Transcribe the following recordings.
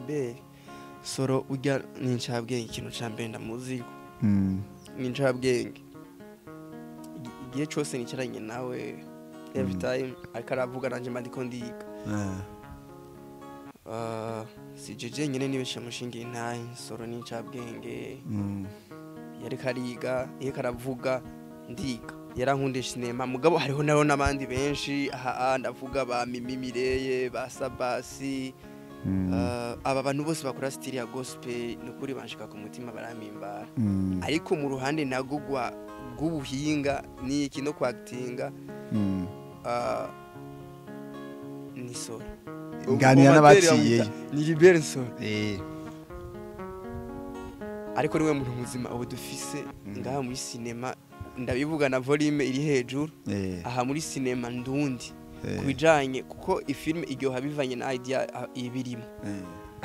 Libert Soro urya ni incabwenge, ikintu ca mbere ndamuziko ni incabwenge. Igihe cose nicaranye nawe, every time ariko aravuga nanje mba ndiko ndiga. Si jeje nyene nibesha mushingira intahe. Soro ni incabwenge. Yariko ariga, yariko aravuga ndiga, yarankundisha sinema. Mugabo hariho naho n'abandi benshi aha, ndavuga ba Mimi Mireye, ba Sabasi. Aba bantu bose bakora style ya gospel, nukuri banshika ku mutima, barampimbara. Ariko mu ruhande nago rw'ubuhinga n'iki no kwakitinga, ni Soro. Nganira n'abaciyeyo. Ni Libert Soro. Ariko niwe muntu muzima ubu dufise ngaha muri sinema, ndabivuga na volume iri hejuru. Aha muri sinema ndundi, ku bijanye, kuko ifilme iryoha bivanye na idea ibirimo.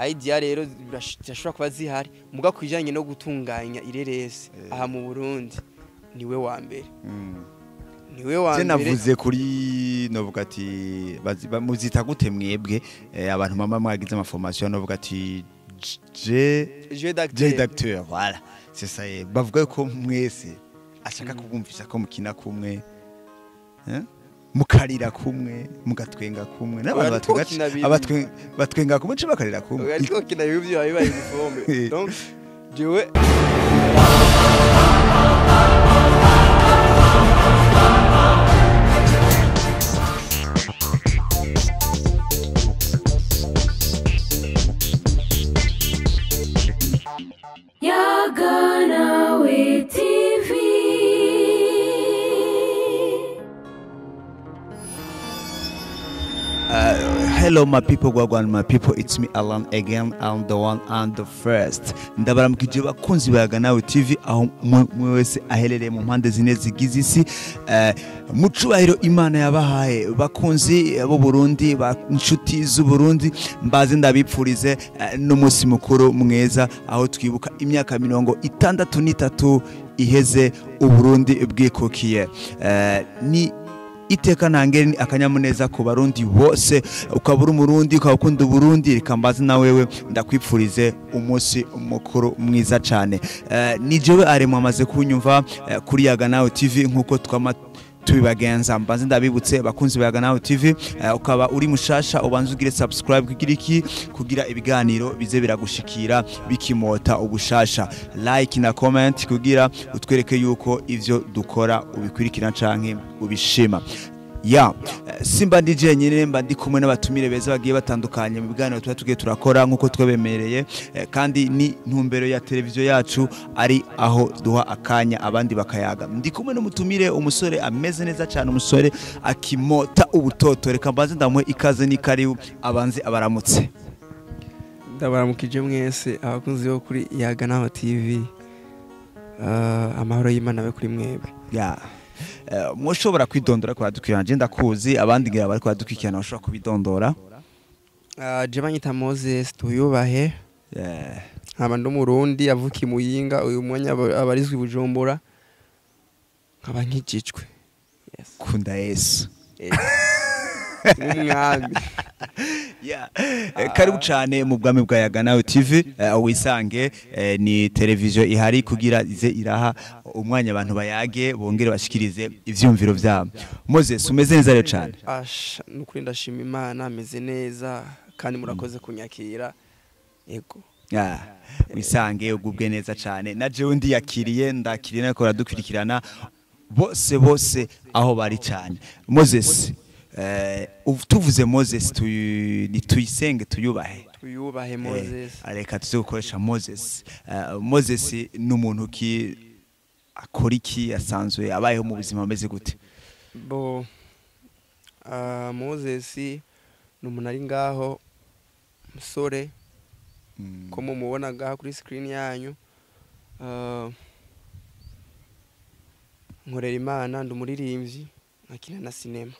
Idea rero zirashobora kuba zihari, muga ku bijanye no gutunganya irerese, aha mu Burundi niwe wa mbere. Niwe wa Je mbere. Navuze kuri, novuga ati muzita gute mwebwe, abantu mama mwagize amaformation, novuga ati J Jeu J d'acteur. D'acteur, voilà, c'est ça. Bavuga ko mwese ashaka kubumvisha ko mukina kumwe, eh? Mukarira kumwe, mugatwenga kumwe n'abantu. Oya, batwenga twokina bimwe. Batwenga kumwe ce bakarira kumwe. Ariko kina bivyo bibaye uniforme, donc jewe Yaganawe TV. Hello my people, gwagwan my people, it's me Alan again, I'm the one and the first. Ndabaramukije bakunzi ba Yaganawe TV aho mwe wese aherereye mu mpande zine zigize isi. Mu cubahiro Imana yabahaye, bakunzi b'u Burundi, ba inshuti z'u Burundi, mbaze ndabipfurize n'umunsi mukuru mwiza aho twibuka imyaka 63 iheze u Burundi bwikukiye. Ni iteka ntangere, ni akanyamuneza ku Barundi bose. Ukaba uri Umurundi, ukaba ukunda Uburundi, reka mbaze na wewe ndakwipfurize umunsi mukuru mwiza cyane. Ni jewe aremwe amaze kunyumva kuri Yaga Nawe TV nk'uko twama tubibagenza. Mbanze ndabibutse bakunzi ba Yaga Nawe TV, ukaba uri mushasha, ubanze ugire subscribe kugira iki, kugira ibiganiro bize biragushikira bikimota ubushasha, like na comment kugira utwereke yuko ivyo dukora ubikurikira canke ubishima. Ya simba ndi jenyine, mba ndi kumwe n'abatumire beza bagiye batandukanye mu biganiro tuba tugiye turakora nk'uko twebemereye, kandi ni ntumbero ya televiziyo yacu ari aho duha akanya abandi bakayaga. Ndi kumwe n'umutumire, umusore ameze neza cyane, umusore akimota ubutoto. Reka mbanze ndamuhe ikaze n'ikaribu, abanze abaramutse. Ndabaramukije mwese abakunzi bo kuri Yaga Nawe TV. Amahoro y'Imana abe kuri mwebwe. Ya, mushobora kwidondora kwa dukwirana? Je ndakuzi, abandi ngira bari kwadukwikirana bashobora kubidondora. Je banyita Moses Tuyubahe. Nkaba ndi Umurundi avuka i Muyinga, uyu mwanya abarizwa i Bujumbura, nkaba nkijijwe. Yes. Kunda Yesu. Nk'umwami. Yeah. Karibu cyane mu bwami bwa Yaga Nawe TV, wisange, ni televiziyo ihari kugira ize iraha umwanya abantu bayage, bongere bashikirize ivyumviro vyabo. Moses, umeze neza rero cyane? Asha, nukuri ndashima Imana, ameze neza kandi murakoze kunyakira. Yego. Yeah. Wisange, ugubwe neza cyane. Na jewe ndiyakiriye, ndakiriye nako baradukurikirana bose bose aho bari cyane. Moses, tuvuze Moses ni Tuyisenge Tuyubahe. Tuyubahe Moses. Reka tuze gukoresha Moses. Moses ni umuntu ki, akora iki, asanzwe abayeho mu buzima ameze gute? Bo Moses ni umuntu ari ngaho, musore ko mumubona ngaha kuri screen yanyu. Nkorera Imana, ndi umuririmbyi, nkakina na sinema.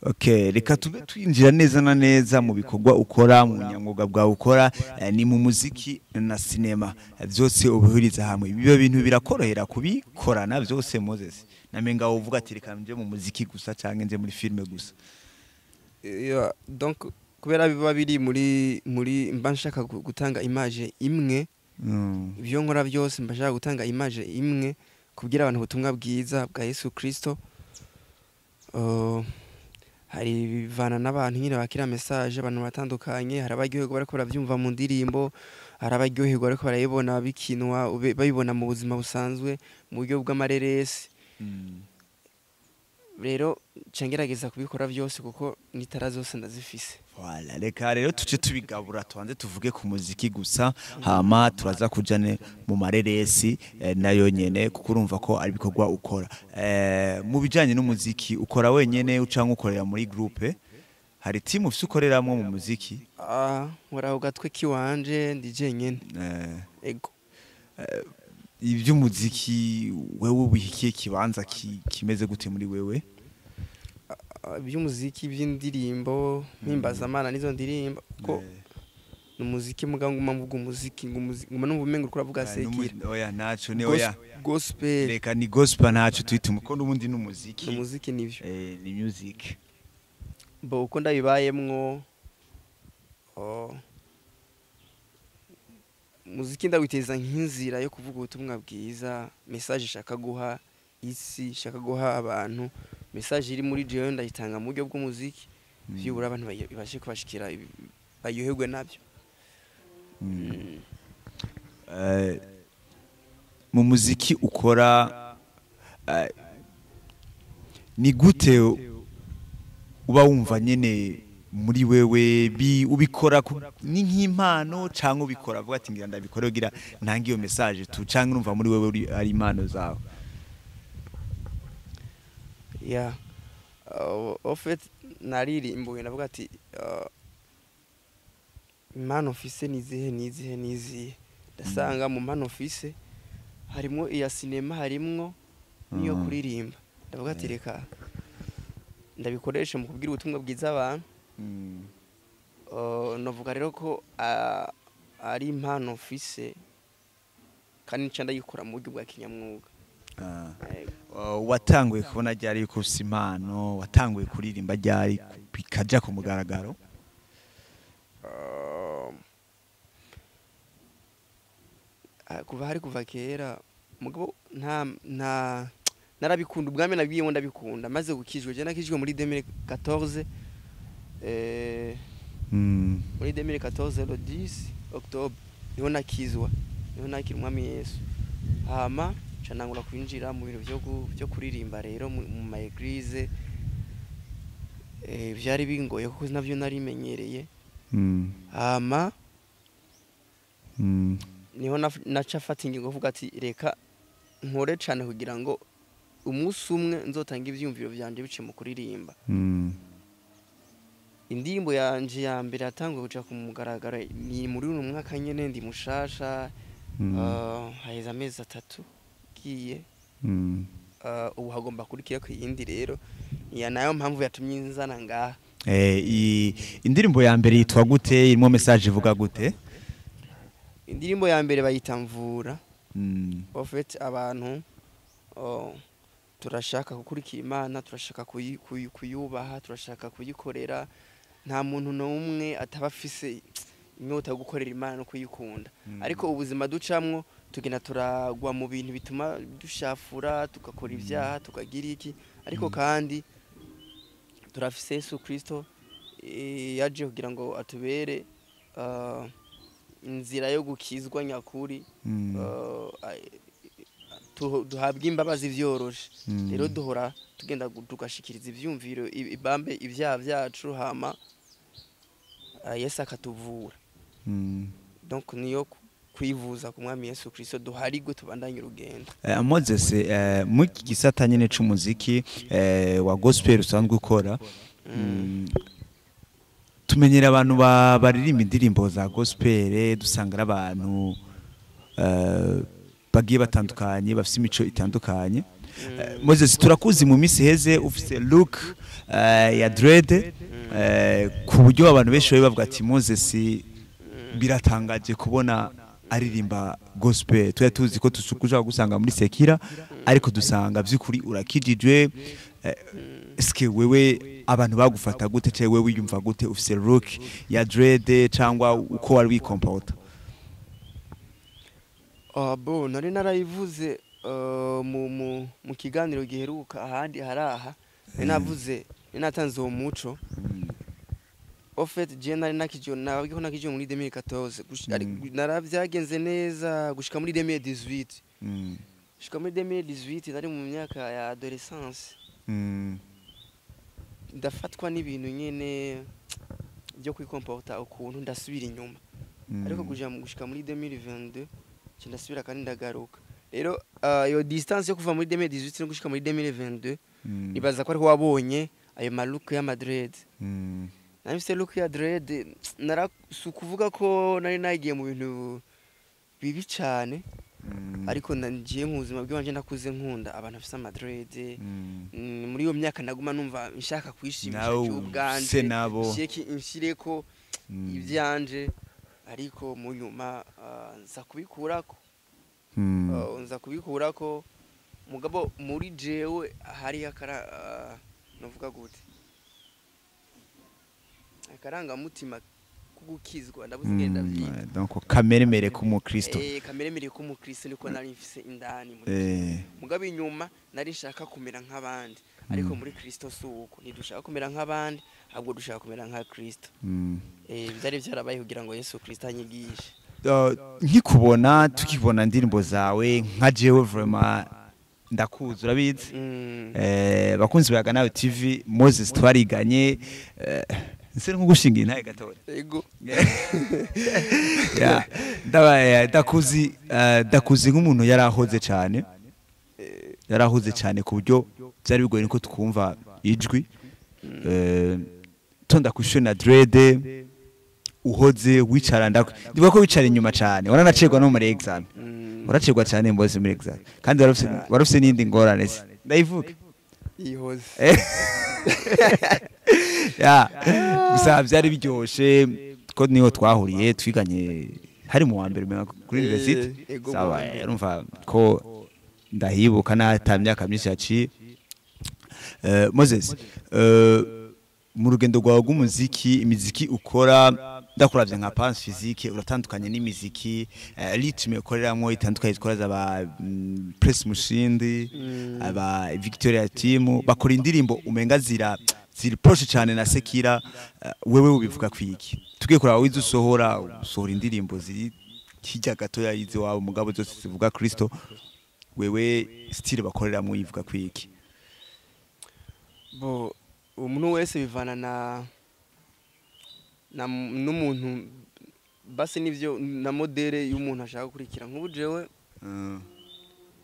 Okay, reka tube twinjira neza na neza mu bikorwa ukora, mu nyamwuga bwawe ukora, ni mu muziki na sinema. Byose ubihuriza hamwe. Ibyo bintu birakorohera kubikorana byose, Moses? Namenga uvuga ati reka nje mu muziki gusa canke nje muri filme gusa. Yeah, donc Kubera biba biri muri mba nshaka gutanga image imwe. Ibyo nkora byose mba nshaka gutanga image imwe, kubwira abantu ubutumwa bwiza bwa Yesu Kristo. Hari bivana n'abantu nyine bakira message, abantu batandukanye. Hari abaryoherwa bariko baravyumva mu ndirimbo, hari abaryoherwa bariko barayibona bikinwa, babibona mu buzima busanzwe mu buryo bw'amareresi. Rero nca ngerageza kubikora byose kuko n'itara zose ndazifise. Voilà, reka rero tuce tubigabura, tubanze tuvuge ku muziki gusa, hama turaza kujane mu mareresi nayo nyene, kuko urumva ko ari ibikorwa ukora. Mu bijanye n'umuziki, ukora wenyene ucanke ukorera muri groupe? Hari team ufise ukoreramwo mu muziki? Ah, nkora ku gatwe kiwanje, ndi jenyene. Ego. Iby'umuziki wewe wihikiye kibanza kimeze gute muri wewe? Ah, iby'umuziki, by'indirimbo mpimbazamana nizo ndirimba ko ni umuziki, muga nguma mvuga umuziki, nguma numva umenga uriko uravuga sekira. Oya, naco ni oya. Gospel. Reka ni gospel, ntaco twita ko n'ubundi n'umuziki. Ni umuziki, nivyo. Ni music. Bo uko ndabibayemwo, oh, muziki ndawiteza nk'inzira yo kuvuga ubutumwa bwiza, message ishaka guha isi, ishaka guha abantu. Message iri muri jewe ndayitanga mu buryo bw'umuziki, vyibura abantu ibashe kubashikira, baryoherwe nabyo. Mu muziki ukora, ni gute uba wumva nyene muri wewe ubikora ni nk'impano, canke ubikora avuga ati ngira ndabikore kugira ntange iyo message tu, canke urumva muri wewe ari impano zawe? Yeah, en fait naririmbuye ndavuga ati impano mfise nizihe, nizihe, nizihe? Ndasanga mu mpano mfise harimwo iya sinema, harimwo n'iyo kuririmba. Ndavuga ati reka ndabikoresha mu kubwira ubutumwa bwiza abantu. Novuga rero ko ari impano mfise kandi nca ndayikora mu buryo bwa kinyamwuga. Yego. Watanguye kubona ryari yuko ufise impano? Watanguye kuririmba ryari bikaja ku mugaragaro? Kuva hari kuva kera, mugabo nta narabikunda ubwami nabwiyemo ndabikunda maze gukijwe. Je nakijwe muri 2014, muri 2014 le 10 octobre niho nakizwa, niho nakira umwami Yesu. Hama nca nangura kwinjira mu bintu vyo kuririmba rero mu ma église. Vyari bingoye kuko navyo narimenyereye. Hama niho naca fata ingingo kuvuga ati reka nkore cane kugira ngo umunsi umwe nzotanga ivyiyumviro vyanje bice mu kuririmba. Indirimbo yanje ya mbere yatanguye kuja ku mugaragaro ni muri uno mwaka nyene, ndi mushasha. Haheze amezi 3 giye. Ubu hagomba kurikirako iyindi rero, iya nayo mpamvu yatumye nzana ngaha. Indirimbo ya mbere yitwa gute? Irimo message ivuga gute? Indirimbo ya mbere bayita Mvura. En fait abantu, oh, turashaka gukurikira Imana, turashaka kuyubaha, turashaka kuyikorera. Nta muntu n'umwe ataba afise inyota yo gukorera Imana no kuyikunda. Ariko ubuzima ducamwo tugenda turagwa mu bintu bituma dushafura, tugakora ibyaha, tukagira iki. Ariko kandi turafise Yesu Kristo, yaje kugira ngo atubere inzira yo gukizwa nyakuri, duhabwe imbabazi vyoroshe. Rero duhora tugenda tugashikiriza ivyumviro, ibambe ibyaha vyacu, hama Yesu akatuvura. Donc niyo kwivuza ku mwami Yesu Kristo duharigwe, tubandanye urugendo. Moses, muri iki gisata nyene c'umuziki wa gospel usanzwe ukora, tumenyera abantu baririmba indirimbo za gospel, dusanga ari abantu bagiye batandukanye, bafise imico itandukanye. Moses, turakuzi mu minsi heze ufise look ya dread, ku buryo abantu benshi bari bavuga ati Moses biratangaje kubona aririmba gospel, tuya tuzi ko tusukuja gusanga muri sekira, ariko dusanga by'ukuri urakijijwe. Eske wewe Abantu bagufata gute, cewe wiyumva gute ufise look ya dread, cyangwa uko wari wikomporta? Ah, bon, nari narayivuze mu kiganiro giheruka ahandi haraha, nari navuze, nari natanze uwo muco. Au fait, je nari nakije, nababwiye ko nakije muri 2014. Naravyagenze neza gushika muri 2018. Gushika muri 2018 nari mu myaka ya adolescence. Ndafatwa n'ibintu nyene byo kwikomporta ukuntu, ndasubira inyuma. Ariko gushika muri 2022 nca ndasubira kandi ndagaruka. Rero iyo distance yo kuva muri 2018 no gushika muri 2022, nibaza ko ariho wabonye ayo ma look y'ama dread. Nari mfise look ya dread, nara si ukuvuga ko nari nagiye mu bintu bibi cane, ariko ngiye mu buzima bw'iwanje nakuze nkunda abantu bafise ama dread. Muri iyo myaka naguma numva nshaka kwishimisha Nawe cy'ubwanje, use nabo. Nshireko ivyanje, ariko mu nyuma nza kubikurako. Nza kubikurako, mugabo muri jewe hari akara, novuga gute, akarangamutima kugukizwa, ndabuze ingene ndavyita. Donc kameremere k'umukristo. Kameremere k'umukristo niko nari mfise indani muri mugabo inyuma nari nshaka kumera nk'abandi, ariko muri Kristo si uko. Ntidushaka kumera nk'abandi, ahubwo dushaka kumera nka Kristo. Byari byarabaye kugira ngo Yesu Kristo anyigishe. Nkikubona, tukibona indirimbo zawe, nka jewe vraiment ndakuzi, urabizi. Bakunzi ba Nawe TV, Moses twariganye, nse nk'ugushinga intahe gatoya. Ego. Ya, ndakuzi, ndakuzi nk'umuntu yarahoze cyane, yarahoze cyane ku buryo byari bigoye niko twumva ijwi. Tonda kw'ishuri na dread, uhoze wicara, ndibuka ko wicara inyuma cyane, waranacegwa no muri exam. Uracegwa cyane mbose muri exam, kandi warufise n'indi ngorane, se ndayivuga? Ihoze. Ya, gusa byari biryoshe ko niho twahuriye, twiganye hari mu wa mbere umenga kuri university. Ego, mu Sawa. wa mbere. Urumva ko ndahibuka n'ata myaka myinshi yaciye. Moses, mu rugendo rwawe rw'umuziki, imiziki ukora, ndakuravye nka Pense Physique, uratandukanye n'imiziki, rythme ukoreramwo itandukanye ikora z'aba Press Mushindi, aba Victoria Team bakora indirimbo umenga ziri proche cyane na Sekira. Wewe ubivuga kwiki? Tugiye kuraba wize usohora indirimbo ziri hirya gato yize wabo, mugabo zose zivuga Kristo. Wewe style bakoreramwo yivuga kwiki? Bo, umuntu wese bivana na n'umuntu basi nivyo na modèle y'umuntu ashaka gukurikira. Nk'ubu jewe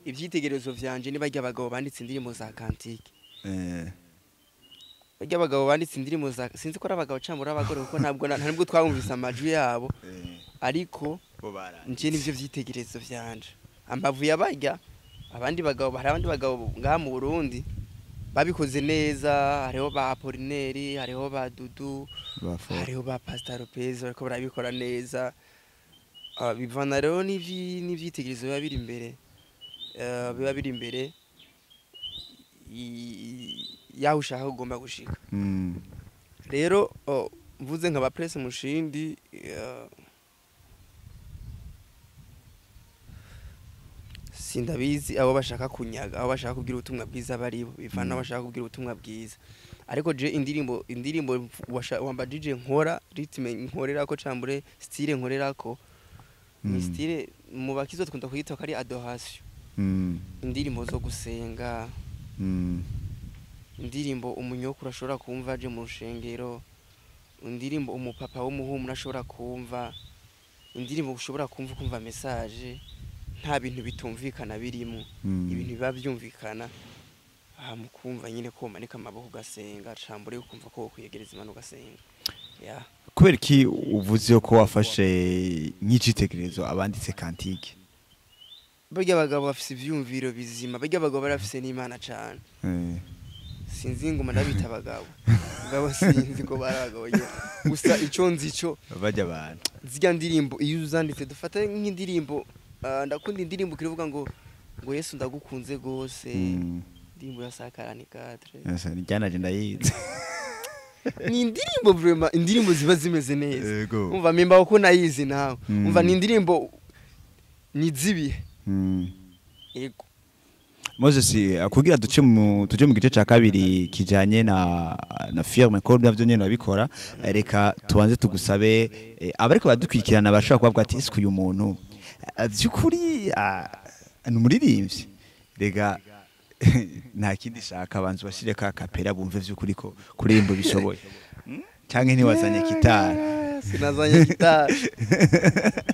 ivyitegererezo vyanje ni barya abagabo banditse indirimbo za cantique. Barya abagabo banditse indirimbo za, sinzi ko ari abagabo cyangwa ari abagore, kuko ntabwo ntabwo twabumvise amajwi yabo, ariko bo baranditse. Nje nivyo vyitegererezo vyanje. Ambavu yabarya abandi bagabo, hari abandi bagabo ngaha mu Burundi babikoze neza, hariho ba Apollinaire, hariho ba Dudu, hariho ba Pastor Lopez bariko barabikora neza. Bivana rero n'ivyitegererezo biba biri imbere, biba biri imbere yaho ushaka ugomba gushika. Rero mvuze nka ba Presse Mushindi, sindabizi abo bashaka kunyaga, abo bashaka kubwira ubutumwa bwiza baribo, bivana abo bashaka kubwira ubutumwa bwiza. Ariko je indirimbo wambajije nkora, rythme nkorerako cambure style nkorerako ni style mu bakizo twakunda kuyita ko ari adoration. Indirimbo zo gusenga, indirimbo umunyokuru ashobora kumva aje mu rushengero, indirimbo umupapa w'umuhumuro ashobora kumva, indirimbo ushobora kumva ukumva message, nta bintu bitumvikana birimo. Ibintu biba byumvikana aha mu kumva nyine ko umanika amaboko ugasenga, cambure ukumva ko wokwiyegereza Imana ugasenga, yeah. Kubera iki uvuze ko wafashe nk'icitegererezo abanditse cantique? Barya abagabo bafise ivyumviro bizima, barya abagabo barafise n'Imana cane. Sinzi ngoma ndabita abagabo, mugabo sinzi ko bari abagabo nyene, gusa ico nzi ico bajya abantu zirya ndirimbo iyo uzanditse, dufate nk'indirimbo, ndakunda indirimbo kirivuga ngo Yesu ndagukunze gose, indirimbo ya Sakarani 4. Ese njyanaje ndayizi. Ni indirimbo vraiment, indirimbo ziba zimeze neza. Yego. Umva mimba ko nayizi nawe. Umva, ni indirimbo ni zibihe. Yego. Moses, kugira duce mu tuje mu gice ca kabiri kijanye na film, ko navyo nyene nabikora, reka tubanze tugusabe, abariko badukurikirana bashobora kubavuga ati: "Ese uyu muntu vy'ukuri ni umuririmbyi?" Rega nta kindi shaka, banza bashire ka kapera bumve vy'ukuri ko kuririmba bishoboye. Canke ntiwazanye gitari? Sinazanye gitari,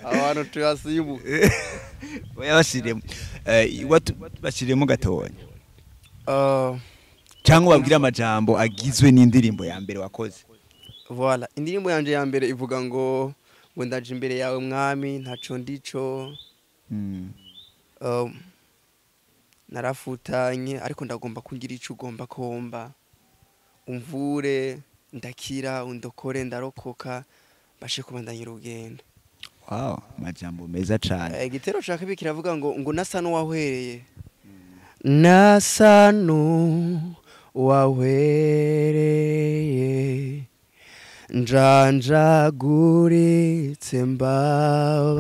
abantu tuyasibu. Oya, bashiremo, bashiremo gatonya cyangwa babwire amajambo agizwe n'indirimbo ya mbere wakoze. Voilà, indirimbo yanje ya mbere ivuga ngo ndaje imbere yawe mwami, ntaco ndico, narafutanye ariko ndagomba kugira ico ugomba komba, umvure ndakira, undokore ndarokoka, mbashe kubandanya urugendo. Wow, amajambo meza cane. Igitero ca kabiri kiravuga ngo nasa n'uwahwereye, nasa n'uwahwereye, njanjaguritse, mbabaye,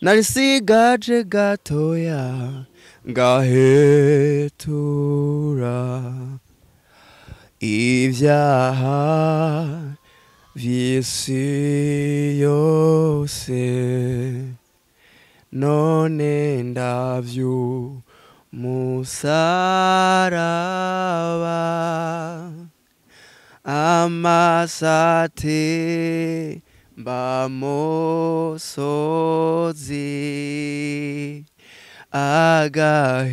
narisigaje gatoya ngahetura ibyaha vy'isi yose, none ndavyu musaraba amasate mbamosozi agahinda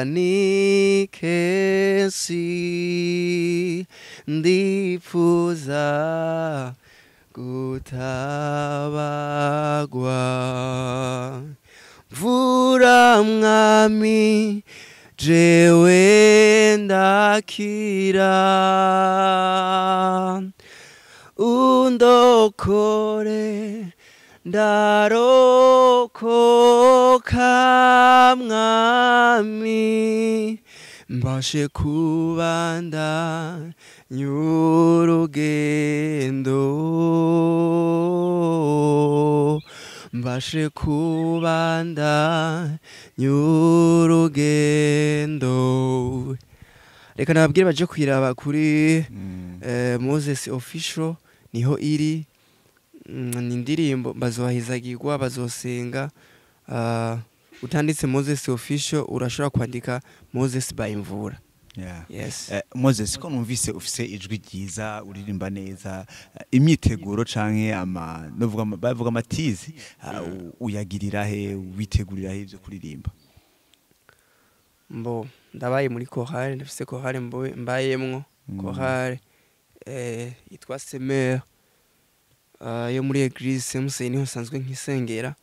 ni kenshi, ndipfuza gutabagwa, mvura mwami, jewe ndakira, undokore ndarokoka mwami, mbashe kubanda nyurugendo, mbashe kubanda nyurugendo. Reka nababwire baje kwiraba kuri Moses Official, niho iri. Ni indirimbo bazohizagirwa, bazosenga. Utanditse Moses Official, urashobora kwandika Moses by Mvura. Yes. Moses, ko numvise ufise ijwi ryiza, uririmba neza, imyiteguro canke ama novuga bavuga amatizi, uyagirira he? Witegurira he ivyo kuririmba? Mbo ndabaye muri chorale, ndafise chorale mbayemwo, chorale yitwa Semeur, yo muri église Musenyi, niho nsanzwe nkisengera.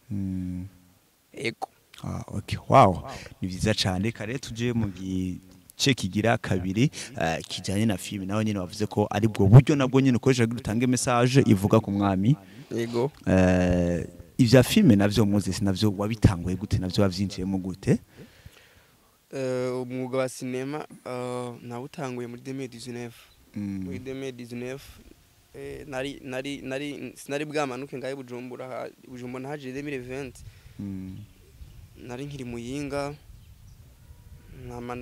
Ego. Ah, okay. Wow. Ni vyiza cane. Kare tuje mu gice kigira kabiri, kijanye na film. Nawe nyene wavuze ko ari bwo buryo nabwo nyene ukoresha kugira utange message ivuga ku mwami. Ego. Ivya film navyo, Moses, navyo wabitanguye gute? Navyo wavyinjiyemo gute? Umwuga wa sinema nawutanguye muri 2019. Muri 2019 nari sinari bwamanuke ngaye Bujumbura. Bujumbura nahaje 2020. Nari nkiri Muyinga. Nama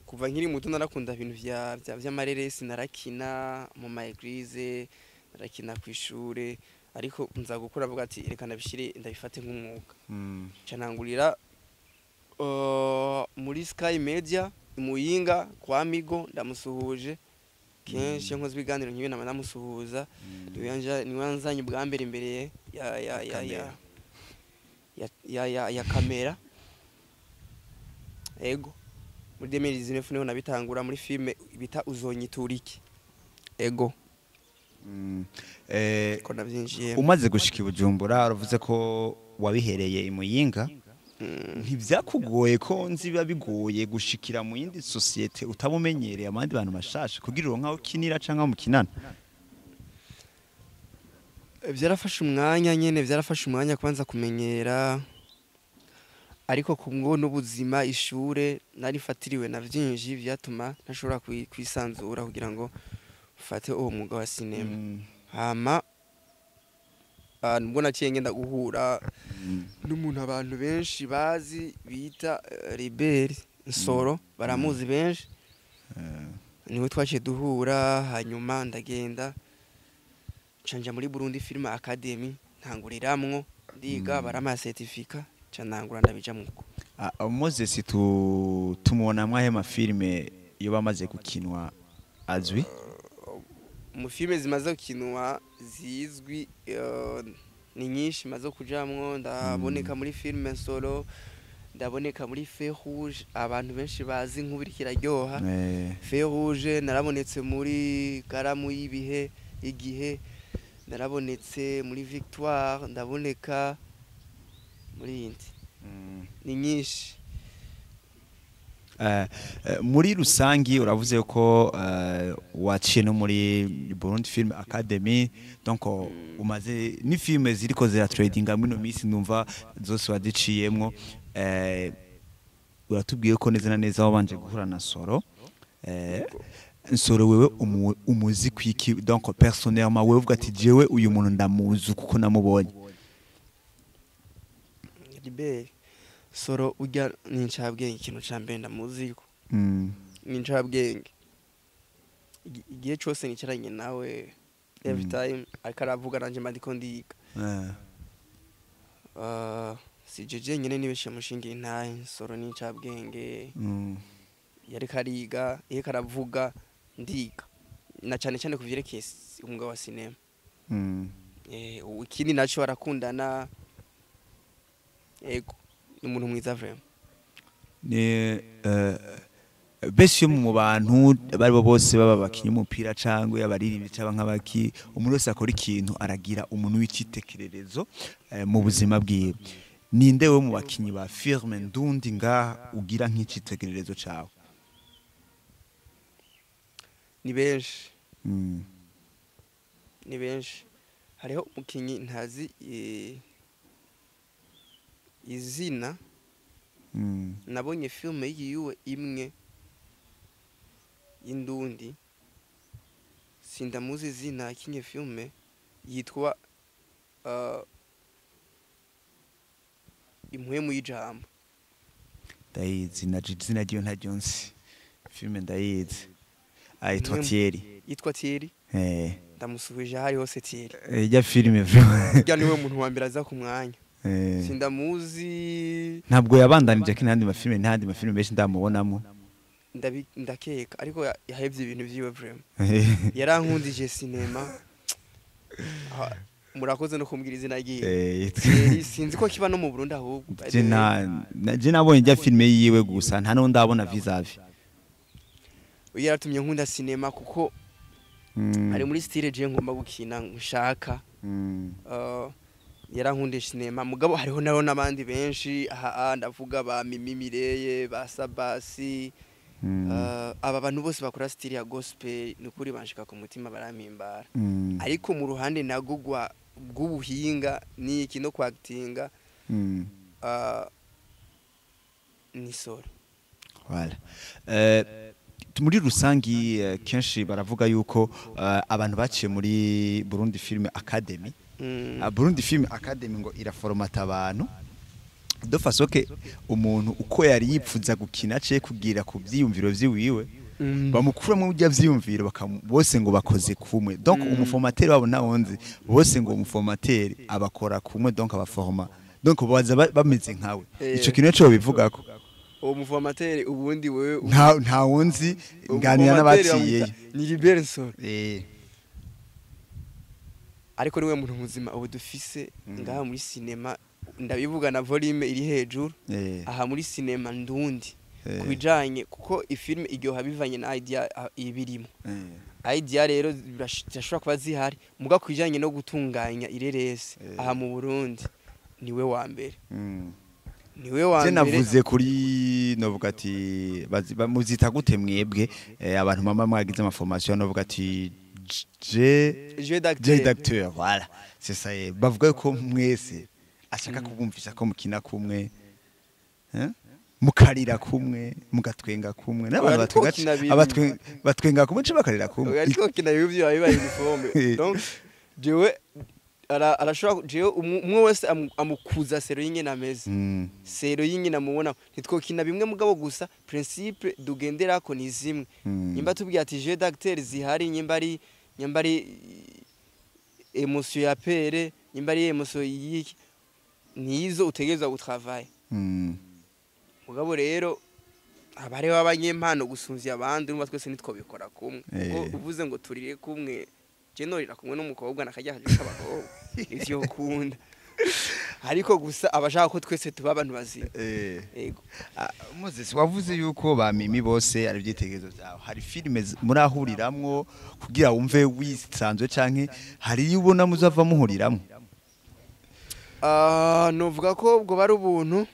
kuva nkiri muto narakunda ibintu vya vy'amareresi, narakina mu ma église, narakina kw'ishure, ariko nza gukura avuga ati: "Reka ndabishire, ndabifate nk'umwuga." Nca ntangurira muri Sky Media i Muyinga kwa Migo. Ndamusuhuje kenshi iyo nkoze ibiganiro nk'ibi, nama ndamusuhuza. Niwe yanzanye ubwa mbere imbere ya Kamera. ya kamera. Ego, muri 2019 niho nabitangura muri filme bita Uzonyituriki. Ego. Ko navyinjiyemo. Umaze gushika i Bujumbura, uravuze ko wabihereye i Muyinga, ntivyakugoye? Ko nzi biba bigoye gushikira mu yindi société utabumenyereye, abandi bantu bashasha, kugira uronke aho ukinira canke aho mukinana? Vyarafashe umwanya nyene, vyarafashe umwanya kubanza kumenyera. Ariko kumwo n'ubuzima, ishure narifatiriwe na vyinshi, vyatuma ntashobora kwisanzura kugira ngo mfate uwo mwuga wa sinema. Hama nubwo naciye ngenda guhura n'umuntu abantu benshi bazi bita Libert Nsoro, baramuzi benshi. Niwe twaciye duhura, hanyuma ndagenda canja muri Burundi Film Academy, ntanguriramwo ndiga, barampa certificat, ca ntangura ndabijamwo uko. Ah, Moses tumubona mwahe mafilme iyo bamaze gukinwa azwi? Mu filime zimaze gukinwa zizwi, ni nyinshi maze kujamwo. Ndaboneka muri filime Nsoro, ndaboneka muri Feu Rouge, abantu benshi bazi nk'ubu iriko iraryoha. Feu Rouge, narabonetse muri Karamu y'ibihe, igihe narabonetse muri Victoire, ndaboneka muri yindi, ni nyinshi. Muri rusangi uravuze ko waciye no muri Burundi Film Academy, donc umaze ni filme ziriko zira trendinga muri no minsi, numva zose waziciyemwo. Uratubwiye ko neza na neza wabanje guhura na Soro. Nsoro wewe umuzi kwiki? Donc personnellement wewe uvuga ati jewe uyu muntu ndamuzi kuko namubonye. Libert Soro urya ni incabwenge, ikintu ca mbere ndamuziko ni incabwenge. Igihe cose nicaranye nawe, every time ariko aravuga nanje mba ndiko ndiga. Si je jenyene nibeshe mushingira intahe, Nsoro ni incabwenge. Yariko ariga, yariko aravuga ndiga, na cane cane ku vyerekeye umwuga wa sinema. Ikindi naco arakundana, ego, ni umuntu mwiza vraiment. Ni benshi yo mu bantu bari bo bose, baba abakinyi b'umupira cyangwa abaririmbyi cyangwa nk'abaki, umuntu wese akora ikintu aragira umuntu w'icyitegererezo mu buzima bwiwe. Ninde we mu bakinyi ba filme ndundi ngaha ugira nk'icitegererezo cawe? Ni benshi. Ni benshi. Hariho umukinyi ntazi izina. Nabonye filme yiwe imwe y'indundi, sindamuzi izina, akinye filme yitwa Impwemu y'Ijambo. Ndayizi na izina ryiwe ntaryo nzi, filme ndayizi, ayitwa Impwemu. Thierry. Yitwa Thierry. Ndamusuhuje aho ari hose, Thierry. Ijya filme vraiment. Burya niwe muntu wa mbere aza ku mwanya. Sindamuzi. Ntabwo yabandanije ko n'andi mafilme, n'andi mafilme menshi ndamubonamo. Ndakeka ariko yahevye ibintu vyiwe vraiment. Yarankundije sinema. Murakoze no kumbwira izina ryiwe. Thierry, sinzi ko kiba no mu Burundi ahubwo, by the Je way. Je nabonye ijya filme yiwe gusa, nta n'uwo ndabona vis-à-vis. Uyu yaratumye nkunda sinema kuko ari muri style je ngomba gukina nshaka. Yarankundisha sinema, mugabo hariho naho n'abandi benshi aha, ndavuga ba Mimi Mireye, ba Sabasi. Aba bantu bose bakora style ya gospel, ni ukuri banshika ku mutima, barampimbara. Ariko mu ruhande nago rw'ubuhinga n'iki no kwakitinga, ni Soro. Voilà. Muri rusangi kenshi baravuga yuko abantu baciye muri Burundi Film Academy, Burundi Film Academy ngo iraformata abantu de façon que umuntu uko yari yipfuza gukina aciye kugira ku vyiyumviro vyiwiwe, bamukuramo bijya vyiyumviro, bose ngo bakoze kumwe. Donc umuformateur wabo ntawonzi, bose ngo umuformateur abakora kumwe, donc abaforma, donc baza bameze nkawe. Ico kintu nico bivugako. Uwo muformateur ubundi wewe Nta ntawonzi, uwo nganira muformateur n'abaciyeyo. Ni Libert Nsoro. Ariko niwe muntu muzima ubu dufise ngaha muri sinema, ndabivuga na volume iri hejuru. Aha muri sinema ndundi, ku bijanye, kuko ifilme iryoha bivanye na idea ibirimo. Idea rero zirashobora kuba zihari, muga ku bijanye no gutunganya irerese, aha mu Burundi niwe wa mbere. Niwe wa Je mbere. Navuze kuri novuga ati muzita gute mwebwe abantu mama mwagize amaformation, novuga ati J Jeu d'acteur. J d'acteur, voilà, c'est ça. Bavuga ko mwese ashaka kubumvisha ko mukina kumwe. Eh? Mukarira kumwe, mugatwenga kumwe n'abantu Oya, ariko batwenga kina bibiri. Batwenga kumwe canke bakarira kumwe. Ariko kina bibiri biba uniforme. Donc jewe arashobora, jewe umwe wese amukuza selon y'ingene ameze, selon y'ingene amubona. Ntitwokina bimwe, mugabo gusa principe dugenderako ni zimwe. Nyimba tubwiye ati jeu d'acteur zihari, nyimba ari émotion ya peur, nyimba ari émotion yiki, nizo utegerezwa gutravailler. Mugabo rero haba hariho abanyempano gusumvya abandi. Urumva twese ntitwobikora kumwe, kuko uvuze ngo turire kumwe, je norira kumwe n'umukobwa nakarya kaje k'abakobwa, ivyo ukunda, ariko gusa abashaka ko twese tuba abantu bazima. Yego. Ah, Moses, wavuze yuko ba Mimi bose ari ibyitegerezo byawe. Hari filime murahuriramwo kugira wumve wisanzwe, canke hari iyo ubona muzava muhuriramwo? Ah, novuga ko ubwo bari ubuntu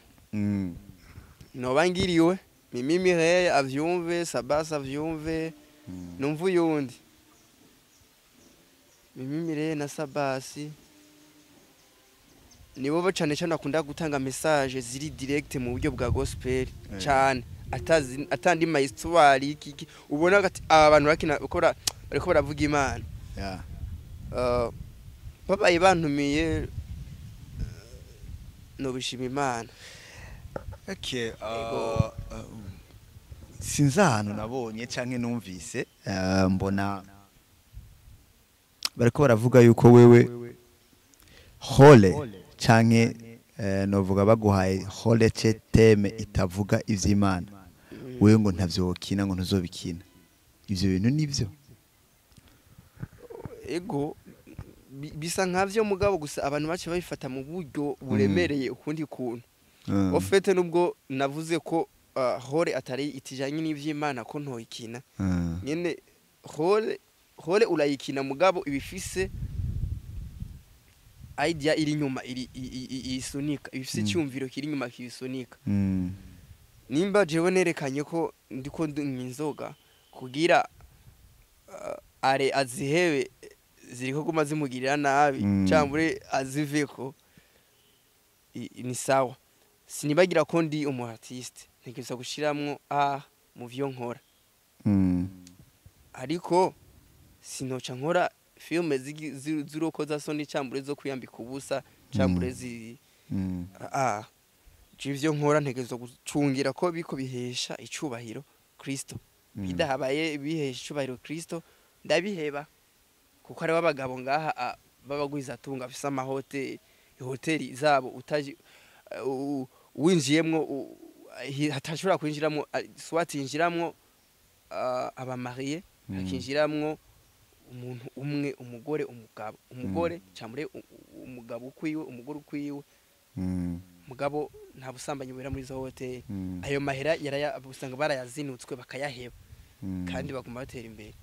noba ngiriwe. Mimi Mireille avyumve, Sabas avyumve, numva uyundi Mimi Mireille na Sabasi nibo bo cane cane bakunda gutanga message ziri direct mu buryo bwa gospel cane, atazi atandi ma histoire iki iki. Ubona ati aba bantu bakina bakora bariko baravuga Imana. Babaye bantumiye, nobishima Imana. Okay, Ego. Sinzi ahantu nabonye canke numvise, mbona bariko baravuga yuko wewe rôle canke novuga baguhaye rôle ce thème itavuga ivy'Imana, wewe ngo ntavyo wokina, ngo ntuzobikina. Ivyo bintu nivyo? Ego, bisa nkavyo, mugabo gusa abantu bace babifata mu buryo buremereye ukundi kuntu. Au fait, nubwo navuze ko rôle atari itijanye n'ivy'Imana ko ntoyikina, nyene rôle urayikina, mugabo ibifise idea iri inyuma iri isunika, ibifise icyumviro kiri inyuma kibisunika. Nimba jewe nerekanye ko ndiko nywa inzoga kugira are azihebe ziriko guma zimugirira nabi, cambure aziveko, ni sawa. Sinibagira ko ndi umu artiste, ntegerezwa gushiramwo a mu vyo nkora, ariko sinoca nkora filme z'urukozasoni cambure zo kwiyambika ubusa cambure zi ah, je ivyo nkora ntegerezwa gucungira ko biko bihesha icubahiro Kristo. Bidahabaye bihesha icubahiro Kristo, ndabiheba, kuko hariho abagabo ngaha b'abagwizatunga bafise amahoteli, hoteli zabo utaji winjiyemwo hatashobora kwinjiramwo, soit yinjiramwo abamariés, hakinjiramwo umuntu umwe, umugore, umugabo, umugore camure umugabo ukwiwe, umugore ukwiwe. Mugabo nta busambanyi bubera muri izo hoteli. Ayo mahera usanga barayazinutswe bakayaheba, kandi baguma batera imbere.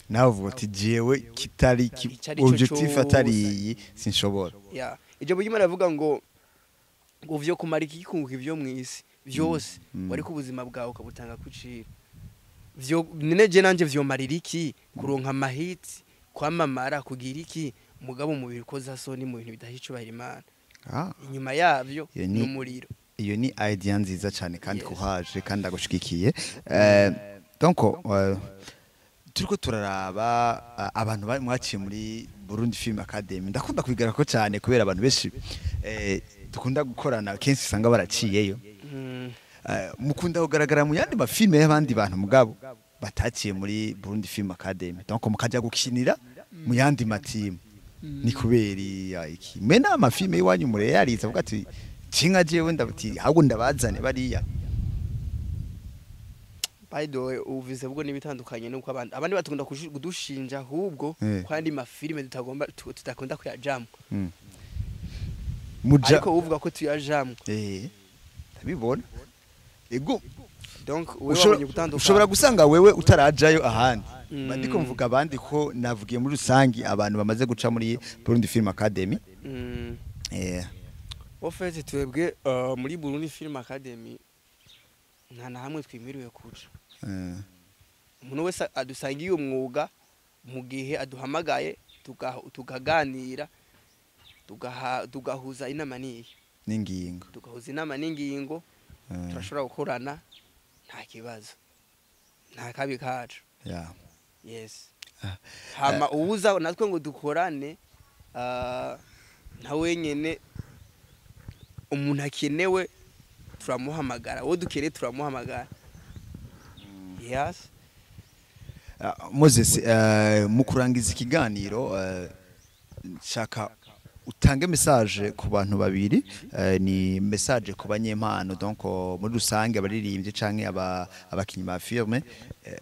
Nawe uvuga uti jewe kitari Ico ari co objectif atari cose. iyi sinshobora. Ya, ijambo ry'Imana rivuga ngo vyo kumara iki kunguka ivyo mw'isi vyose, wariko ubuzima bwawe ukabutanga kucira vyo nene. Je nanje vyomarira iki kuronka amahiti, kwamamara, kugira iki, mugabo umubiri ukoza soni mu bintu bidaha icubahiro Imana? Inyuma yavyo Iyo ni umuriro. Iyo ni idea nziza cyane kandi Yes. kuhaje kandi ndagushigikiye. Donc turiko turaraba abantu bari mwaciye muri Burundi Film Academy. Ndakunda kubigarako cyane kubera abantu benshi dukunda gukorana kenshi usanga baraciyeyo. Mukunda kugaragara mu yandi mafilme y'abandi bantu, mugabo bataciye muri Burundi Film Academy, donc mukaja gukinira mu yandi matimu. Ni kubera iki mwe nta mafilme y'iwanyu mureyariza avuga ati cinka jewe ndabati ahubwo ndabazane bariya? By the way, uvuze bwo n'ibitandukanye nuko abandi batukunda kudushinja ahubwo ko andi mafilime tutagomba tudakunda kuyajamwo. Muja Ariko uvuga ko tuyajamwo. Ndabibona ego. Donc wewe wabonye gutandukana. Ushobora gusanga wewe utarajayo ahandi. Ndiko mvuga abandi ko navugiye muri rusangi abantu bamaze guca muri Burundi Film Academy. Au fait, twebwe muri Burundi Film Academy nta na hamwe twimiriwe kuja. Umuntu wese adusangiye umwuga, mu gihe aduhamagaye tukaganira, tugahuza inama n'iyi n'ingingo. Tugahuza inama n'ingingo. Turashobora gukorana, nta kibazo, nta kabi kacu. Yes. Hama uwuza natwe ngo dukorane, na wenyene umuntu akenewe turamuhamagara, uwo dukeneye turamuhamagara, yes. Moses, mu kurangiza ikiganiro, nshaka utange message ku bantu babiri, ni message ku banyempano, donc muri rusange abaririmbyi canke abakinyi ba filme,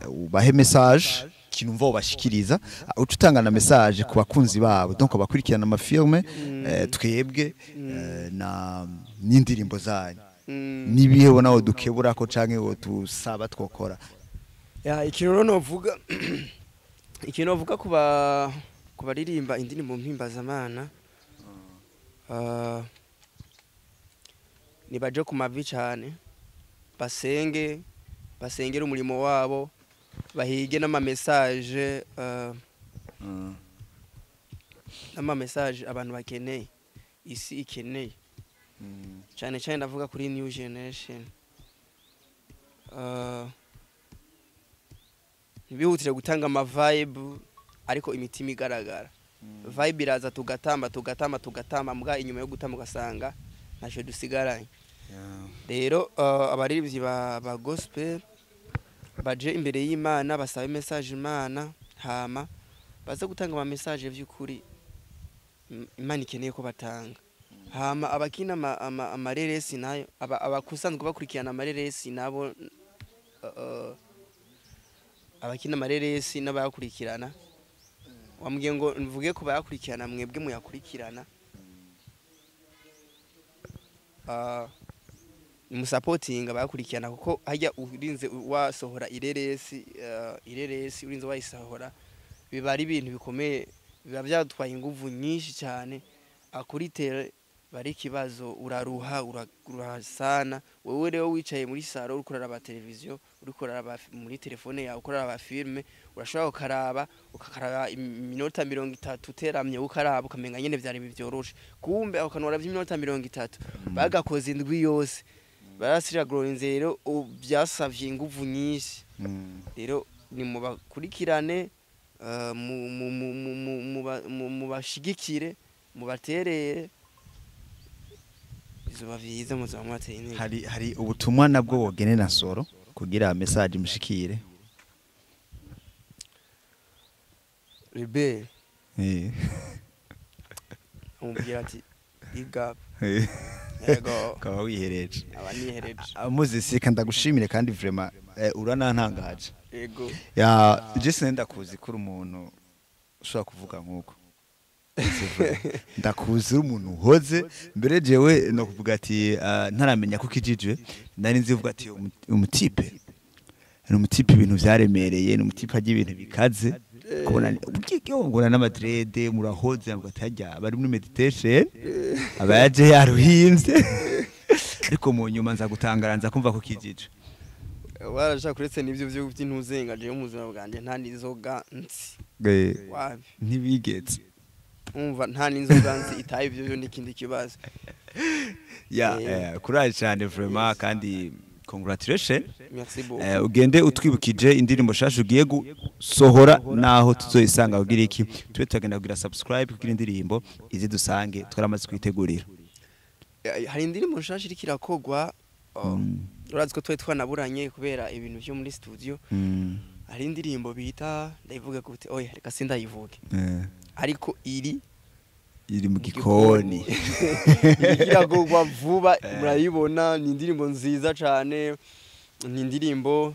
ubahe message kintu umva wobashikiriza. Uca utanga na message ku bakunzi babo, donc abakurikirana ama films, twebwe na n'indirimbo zanyu. Nibihe ubona wo dukebura ko canke wo tusaba twokora? Ya, ikintu rero novuga, ikintu novuga kuba kubaririmba indirimbo mpimbazamana, nibaje ku mavi cane, basenge, basengere umurimo wabo, bahige n'ama message, n'ama message abantu bakeneye, isi ikeneye. Cyane cyane ndavuga kuri new generation, ntibihutire gutanga ama vibe, ariko imitima igaragara. Vibe iraza, tugatamba, tugatamba, tugatamba, mbwa inyuma yo gutamba ugasanga ntacyo dusigaranye. Rero abaririmbyi ba gospel baje imbere y'Imana, basabe message Imana, hama baze gutanga ama message vy'ukuri Imana ikeneye ko batanga. Hama abakina amareresi nayo, abakusanzwe bakurikirana amareresi nabo, abakina amareresi n'abayakurikirana, wambwiye ngo mvuge ku bayakurikirana, mwebwe muyakurikirana, musapotinga abayakurikirana, kuko hajya urinze wasohora ireresi, ireresi urinze wayisohora biba ari ibintu bikomeye, biba byatwaye inguvu nyinshi cyane. Kuri terrain bari ikibazo, uraruha, urasana. Wewe rero wicaye muri salon, uriko uraraba televiziyo, uriko uraraba muri telefone yawe, uriko uraraba filme, urashobora ukaraba, ukakaraba iminota 30 uteramye, ukaraba ukamenga nyene vyari bivyoroshe. Kumbe ako kantu waravye iminota 30, bagakoze indwi yose barasiragorinze. Rero byasavye inguvu nyinshi. Rero nimubakurikirane, mubashigikire, mubaterere, bizoba vyiza, muzaba mwateye intege. Hari ubutumwa nabwo wogenera Nsoro kugira message mushikire? Rebe umubwira ati big up. Yego. Ukaba wihereje. Aba nihereje. Moses, reka ndagushimire kandi vraiment uranantangaje. Yego. Ya, je ndakuzi kuri umuntu ushobora kuvuga nkuko. C'est vrai. Ndakuzi uri umuntu uhoze. Mbere jewe no kuvuga ati ntaramenya ko kijijwe, nari nzi kuvuga ati umutipe ni umutipe, ibintu vyaremereye, ni umutipe ajya ibintu bikaze kubona ubwigongora n'amadrede murahoze, ngo atajya bari muri meditation, aba yaje yaruhimvye, ariko mu nyuma nza gutangara, nza kumva ko kijijwe. Warashaka uretse n'ivyo vyo by'intuzenga, jewe mu buzima bwanjye nta n'inzoga nzi. Wapi. Ntibigeze. Umva, nta n'inzoga nzi, itaye ivyo byo n'ikindi kibazo. Ya. Courage cyane vraiment kandi congratulations. Merci beaucoup. Ugende utwibukije indirimbo shasha ugiye gusohora naho tuzoyisanga, kugira iki tube tugenda kugira subscribe, kugira indirimbo izi dusange twaramaze kwitegurira. Hari indirimbo nshasha iriko irakogwa, oh, urazi ko twari twanaburanye kubera ibintu vyo muri studio. Hari indirimbo bita, ndayivuga gute? Oya, reka sindayivuge. Ariko iri iri mu gikoni. Iriko iragogwa vuba, murayibona. Ni indirimbo nziza cane, ni indirimbo,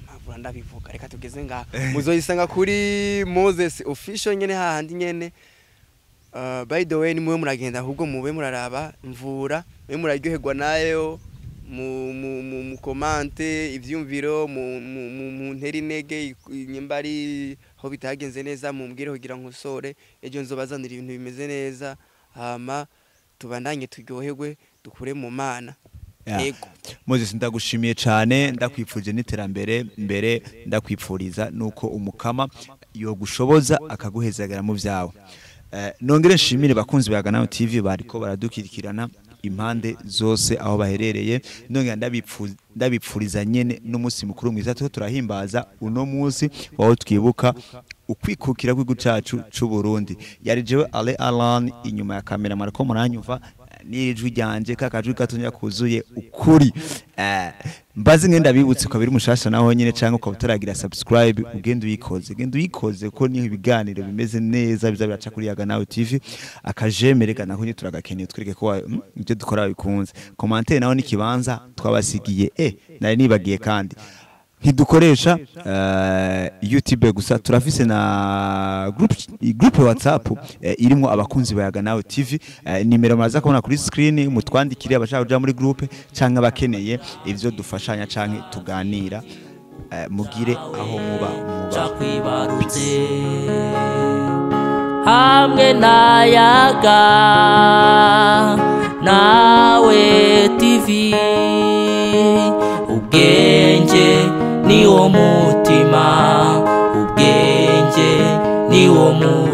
mpavura ndabivuga, reka tugeze ngaha. Muzoyisanga kuri Moses Official nyene, hahandi nyene. By the way, nimwe muragenda ahubwo mube muraraba mvura, mube muraryoherwa nayo, mu commente ivyumviro, mu ntere intege, nyimba ari aho bitagenze neza mumbwire kugira nkosore, ejo nzobazanira ibintu bimeze neza, hama tubandanye turyoherwe, dukure mu Mana. Yego. Moses, ndagushimiye cyane, ndakwifuje n'iterambere mbere, ndakwipfuriza nuko umukama yogushoboza akaguhezagara mu byawe. Nongere nshimire bakunzi ba Ganaho TV bariko baradukirikirana. Impande zose aho baherereye, nongera ndabipfuriza nyene n'umunsi mukuru mwiza tuko turahimbaza uno munsi waho twibuka ukwikukira kw'igihugu cacu c'u Burundi. Yari jewe Ale Alan inyuma ya kamera, mariko muranyumva n'ijwi ryanje kakajwi gatonya kuzuye ukuri. Mbaze ngenda bibutse ko biri mushasha naho nyene, cyangwa ukaba utaragira subscribe, ugenda uyikoze, genda uyikoze, ko niho ibiganiro bimeze neza biza biraca kuri Yaga Nawe TV. Akajemereka nako nyine turagakeneye, twereke ko ibyo dukora bikunze. Commentaire naho nikibanza twabasigiye. Nari nibagiye kandi, ntidukoresha YouTube gusa, turafise na group WhatsApp irimo abakunzi ba Yaga Nawe TV. Nimero muraza kubona kuri screen, mutwandikire abashaka kuja muri groupe canke abakeneye ivyo dufashanya canke tuganira. Mugire aho muba muba. Cakwibarutse hamwe na Yaga Nawe TV. Ubwenge ni wo mutima, ubwenge ni wo mutima.